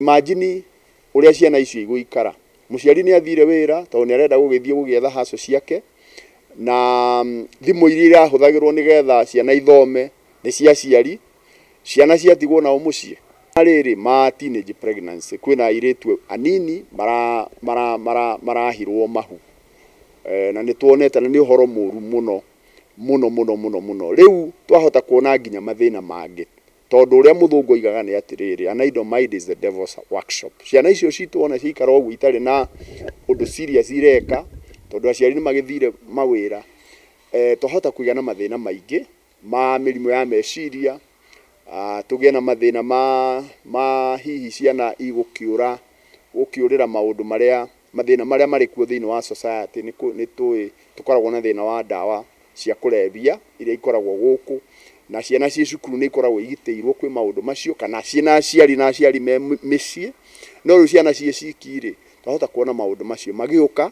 Imagine ũrĩa ciana icio igũikara. Mũciari nĩ athire wĩra tondũ nĩ arenda gũgĩthiĩ gũgĩetha hustle ciake, na thimũ iria irahũthagĩrwo nĩgetha ciana ithome nĩ cia aciari, ciana ciatigwo nao mũciĩ. Na rĩrĩ ma teenage pregnancy, kwĩna airĩtu anini marahirwo mahu, na nĩ tuonete na nĩ ũhoro mũru mũno mũno mũno mũno mũno. Rĩu twahota kuona nginya mathĩna mangĩ. Tondũ ũrĩa mũthũngũ oigaga nĩ atĩrĩrĩ, "An idle mind is the devil's workshop." Ciana icio citũ ona ciaikara ũguo itarĩ na ũndũ serious ireka, tondũ aciari nĩ magĩthire mawĩra, twahota kũgĩa na mathĩna maingĩ ma mĩrimũ ya meciria, tũgĩe na mathĩna ma hihi ciana igũkĩũra gũkĩũrĩra maũndũ marĩa mathĩna marĩa marĩ kuo thĩinĩ wa society. Nĩ tũĩ tũkoragwo na thĩna wa ndawa cia kũrebia iria ikoragwo gũkũ, na ciana ciĩ cukuru nĩ ikoragwo igitĩirwo kwĩ maũndũ macio, kana ciĩna aciari na aciari me mĩciĩ. No rĩu ciana ciĩ ciki rĩ, twahota kuona maũndũ macio magĩũka.